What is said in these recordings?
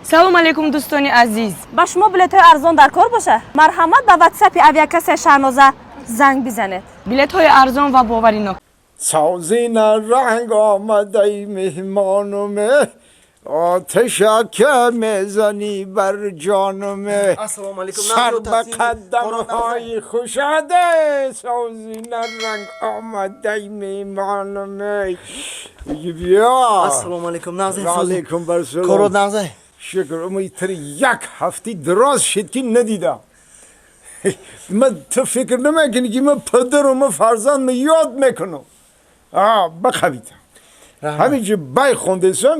Салом алейкум, дӯстони азиз. Ба шумо билетҳои арзон дар кор боша, марҳамат, ба ватсапи авиакассаи Шаҳноза занг бизанед. Билетҳои арзон ва боваринок. Созина ранг омадай меҳмонуме, оташа мезанӣ бар ҷонуме. Ассалому алайкум. Сар ба қадамҳои хушаде, созина ранг омадай меҳмонуме, биё. Ассалому алайкум, нағзай? Алайкум барсалом. Корот нағзай? Шукр. Умедтар як ҳафти дароз шид, ки надидам. Ман ту фикр намекунӣ, ки ман падару ман фарзанд ёд мекунам. Бақавита ҳаминҷи бай хондесам,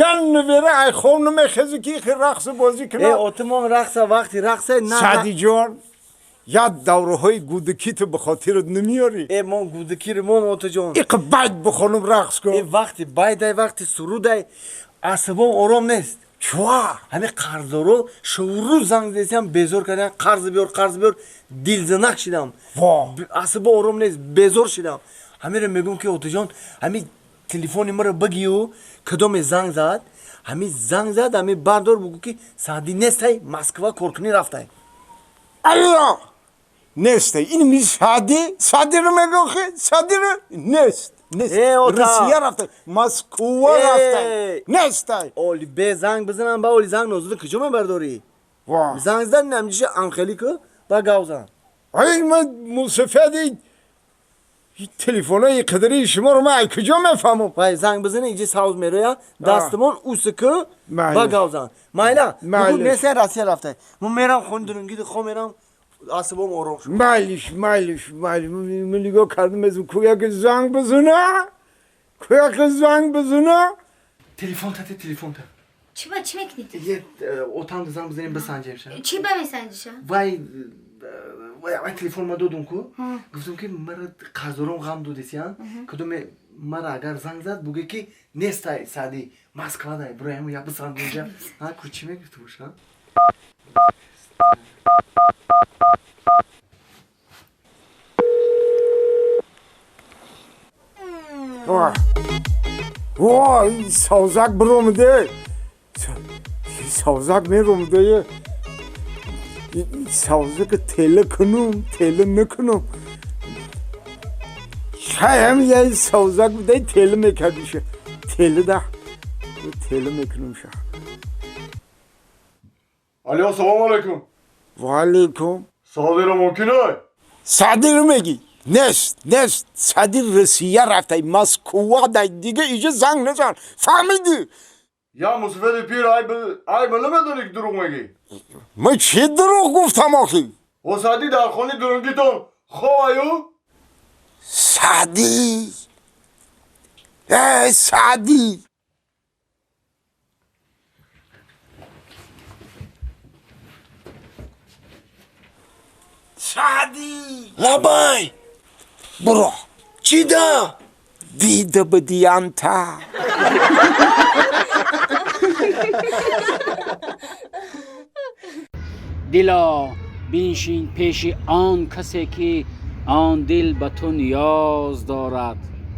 ян навера ай хов намехезу, ки рақсу бозӣ кунам. Э, отимон рақса, вақти рақса на. Саъдиҷон, як давраҳои гудакиту ба хотират намеёрӣ? Э, мон гудакири мон, отаҷон. Иқ байд бихонум, рақс кун. Э, вақти байдай, вақти сурудай, асабом ором нест. Чуа? Ҳами қарздоро шурӯ занг задесиам, безор кардиан, қарз биёр, қарз биёр, дилзанак шидам. Во. Асабом ором нест, безор шидам. Ҳамеро мегӯм, ки отаҷон, ҳами телефони маро бигию, кадоме занг зад, ҳами занг зад, ҳами бардор, бугӯ, ки Саъдӣ нестай, Москва коркунӣ рафтай. Алло, нестай ин ми Саъди, Саъдиро мегӯхи, Саъдиро нест, нест. Э, ота. Русия рафтай, Москва Э. рафтай, нестай. Оли бе занг бизанам, ба оли занг нозуда куҷо мебардорӣ? Во. Занг задан намҷиша амхелӣ ку, ба гав зан. Ай, ман мусафеди телефонои қадари шуморо ман ай куҷо мефаҳмам? Вай, занг бизани, иҷи савз мероя, дастамон усу ку, Майли. ба гав зан, майла. Майли. Бугӯ нестай, Россия рафтай. Ман мерам хони дурунгиди хо, мерам, асабом ором шуд. Майлиш, майлиш, майлиш. Ман нигоҳ кардам, аз кӯяки занг бизана, кӯяки занг бизана. Телефон тате, телефон та. Чӣ ба чӣ мекунӣ? Е, отам занг бизанем, бисанҷем ша. Чӣ ба месанҷиша? Вай, вай, вай, телефон ма додум ку, гуфтум, ки мара қарздором ғам додесиян, кадоме мара агар занг зад, буге, ки нестай Саъди, Москвадай. Бироям, як бисанҷа ҳа ку, чӣ мегуфту боша. Во, савзак биромаде, савзак меромаде. Савзака тела кунум, тела накунум? Хаям я савзак будай, тела мекардиша, тела да, тела мекунум ша. Алло, салом алейкум. Ва алейкум. Саъдиро мумкин ай? Саъдиро мегӣ? Нест, нест. Саъди Русия рафтай, Москва дай. Дига иҷа занг назан, фаҳмидӣ? Я мусафеди пир, ай бил намедонӣ, ки дурӯғ мегӣ. Ман чӣ дурӯғ гуфтам охи? О, Саъдӣ дар хони дурунгитон ховаю? Саъдӣ, э, Саъдӣ. Саъдӣ. Лабай. Буро. Чӣ да? Дида бидиянта. Дило, биншин пеши он касе, ки он дил ба ту ниёз дорад.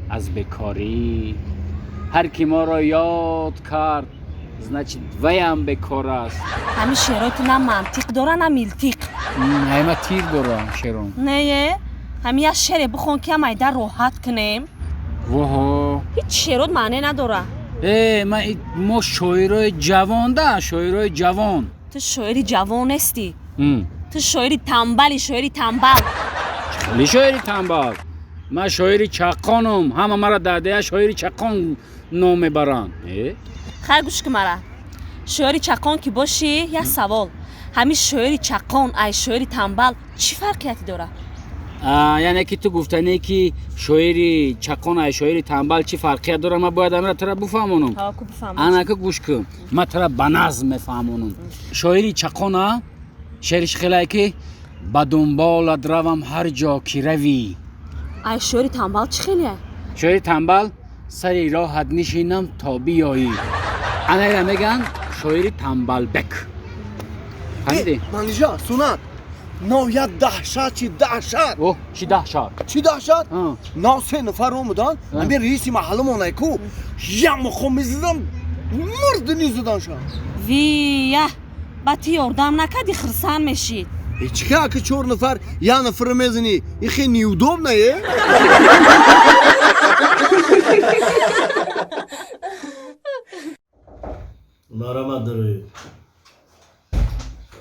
Аз бекорӣ ҳар ки моро ёд кард, значит, ваям бекор аст. Ҳамин шеърои ту на мантиқ дора, на милтиқ. Айма тир дора шерон. Нее, ҳамин як шеъре бихон, ки ҳам айда роҳат кунем. Воҳо. Ҳеҷ шеърот маъне надора. Э, ма мо шоирои ҷавон да, шоирои ҷавон. Ту шоири ҷавон нестӣ. Ту шоири тамбали, шоири тамбал. Хеле шоири тамбал? Ман шоири чаққонум, ҳама мара дар дея шоири чаққон ном мебаранд. Э? Хайр, гӯш ки мара. Шоири чаққон ки бошӣ, як савол: ҳамин шоири чаққон ай шоири тамбал чӣ фарқияте дора? Яъне ки ту гуфтанӣ, ки шоири чаққон ай шоири тамбал чӣ фарқият дора, ман бояд амира тура буфаҳмонам. Ку бифаҳмам. Анака, гӯш кун, ман тура ба назм мефаҳмонам. Шоири чаққона шеъриш хелае, ки ба дунболат равам ҳар ҷо ки равӣ. Ай шоири тамбал чӣ хеле? Шоири тамбал: сари роҳат нишинам то биёӣ. Анаира мегӯянд шоири тамбалбек. Фаҳмидӣ? Манижа, сунат нав, як даҳшат, чи даҳшат! Оҳ, чӣ даҳшат? Чӣ даҳшат! А. Нав се нафар омадан, ҳамин раиси маҳалламонай ку, як мухом мезадам, мурдини задан ша. Вия, ба ту ёрдам накарди, хирсан мешид. Чӣ ака, чор нафар як нафара мезанӣ, и хе неудобно е. Марамат дароед.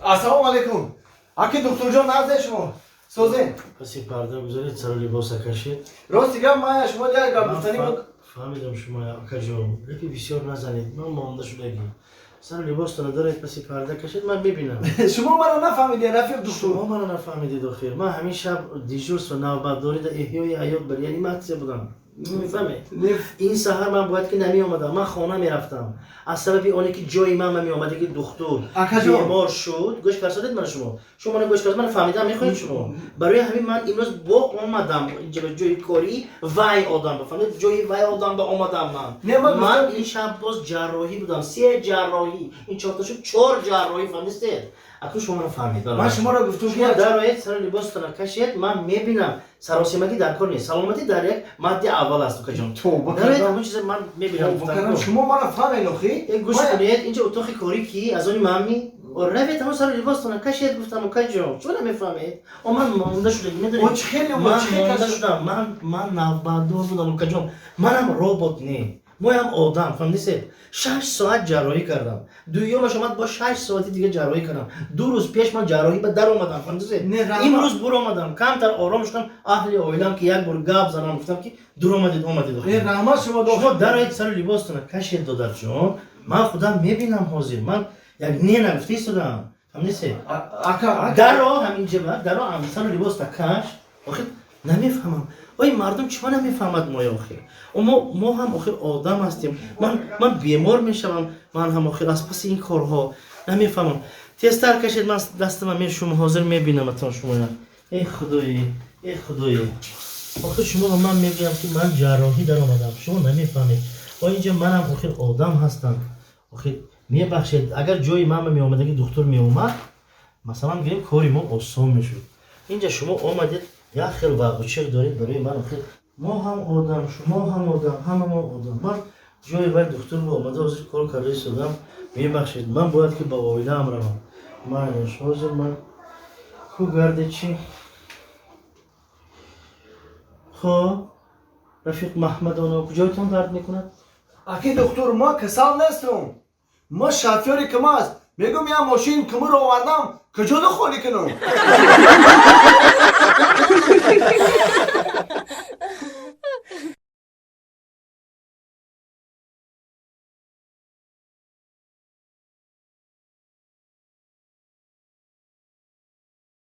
Ассалому алайкум, аки духтурҷон, назе шумо созен? Паси парда гузаред, сару либоса кашед. Рости гап, ман шумо як гап гуфтанӣ буд. Фаҳмидам шумо, акаҷон, гапи бисёр назанед, ман монда шудагӣ. Сару либостона доред, паси парда кашед, ман мебинам. Шумо маро нафаҳмидед, рафиқ духтур. Шумо маро нафаҳмидед охир. Ман ҳамин шаб дежурство, навбатдорӣ дар эҳёи ҳаёт ба реаниматсия будам. Мефаҳмед? Ин саҳар ман бояд ки намеомадам, ман хона мерафтам. Аз сабаби оне ки ҷои ман меомаде ки духтур бемор шуд, гӯш фарсодед мана шумо. Шумо мана гӯш фарсодед, мана фаҳмидам мехоҳед шумо. Барои ҳамин ман имрӯз бо омадам инҷа ба ҷои корӣ вай одам, бафаҳмед, ҷои вай одам ба омадам ман. Ман ин шаб боз ҷарроҳӣ будам, се ҷарроҳӣ. Ин чорта шуд, чор ҷарроҳӣ, фаҳмидед? Акнун шумо маро фаҳмид. Ман шуморо гуфтум ки шумо дароед, сару либостона кашед, ман мебинам. Саросимагӣ дар кор нест. Саломатӣ дар як мадди аввал аст, укаҷон. Дароед, ҳамон чиза ман мебинам. Шумо маро фаҳмед охи. Гӯш кунед, инҷа утоқи корӣ ки аз они мамми. Равед, ҳамон сару либостона кашед, гуфтам, укаҷон. Шумо намефаҳмед? О, ман монда шудам, медонед? Ман монда шудам, ман навбатдор будам, укаҷон. Манам робот не. Моям одам, фаҳмидед? 6 соат ҷарроҳӣ кардам. Дуюмаш омад, бо 6 соати дига ҷарроҳӣ кардам. 2 рӯз пеш ман ҷарроҳӣ ба дар омадам, фаҳмидед? Имрӯз буромадам, камтар ором шудам, аҳли оилам ки як бор гап занам, гуфтам ки дуромадед, омадед. Раҳмат шумо. Шумо дароед, сару либостона кашед, додарҷон. Ман худам мебинам ҳозир. Ман як не нагуфта истодам. Фаҳмидед? Даро ҳаминҷа, даро сару либоста каш. Охир намефаҳмам. Ой, мардум чима намефаҳмад моя охир? Мо ҳам охир одам ҳастем. Ман бемор мешавам, ман ҳам охир аз паси ин корҳо намефаҳмам. Тезтар кашед, ман дастама мешум, ҳозир мебинаматон шумоя. Эй худои, эй худои. Охир шуморо ман мегӯям ки ман ҷарроҳӣ даромадам. Шумо намефаҳмед. О, инҷа манам охир одам ҳастам. Охир мебахшед, агар ҷои ман меомадаги духтур меомад, масалан гирем, кори мо осон мешуд. Инҷа шумо омадед, як хел вағучиқ доред барои ман охир. Мо ҳам одам, шумо ҳам одам, ҳама мо одам. Ман ҷои вай духтур бо омада ҳозир кор карда истодам. Мебахшед, ман бояд ки ба оилаам равам. Майнаш ҳозир ман ку гарде чӣ? Хоб, рафиқ Маҳмадоно, куҷоятон дард мекунад? Аки духтур, ма касал нестам. Ма шофёри КамАЗ. Мегӯм, я мошин кумур овардам, куҷода холӣ кунам?